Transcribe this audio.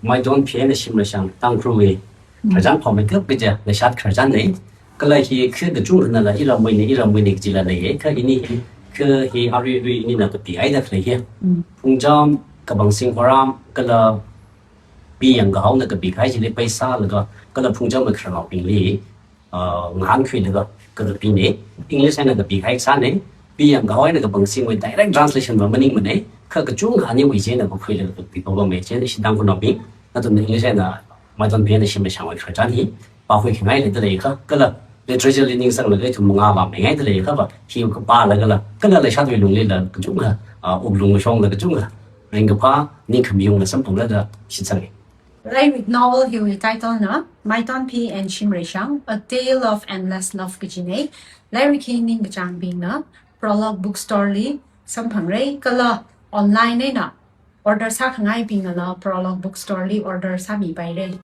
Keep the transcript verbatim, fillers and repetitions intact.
Maitonphi eina Shimrashang Tangkhulwui khararchan phāmeikap kaja leishat khararchanna. Kala hi kha kachungkhanala iramwuina, iramwuina kajila leiya. Kha ini hi, kha hi arui arui inina kapihaida khalei hi. Phungcham, Kabang Singh Khoram, kala P M Yangkahaona kapikahai chili paisālaga, kala phungcham khararnaobingli, ah, ngahānkhuilaga kapina. English eina kapikahai sāna. P M Yangkahaona Kabang Singhwui direct translation va maningmana. Kha kachungkha aniwui chi eina kakhuilaga kapipamme. Chieina ishi Tangkhulnaobing, nathumna English eina Maitonphi eina Shimrashangwui khararchan hi pākhuikhangai leida leiakha, kala literature li ningsanglaga ithum mangā vāmeingaida leiakha va, hi kapālagala, kala leishatwui lunglila kachungkha, ah, wuklung mashongla kachungkha ringkaphā, ningkhami ungla samphangra da shitsange. Lairik novel hiwui title na Maitonphi and Shimrashang, A Tale of Endless Love kajina. Lairik hi ningkachāngbingna Prologue Bookstore li samphangra, kala online eina order sākhangaibingla Prologue Bookstore li order sāmipaira.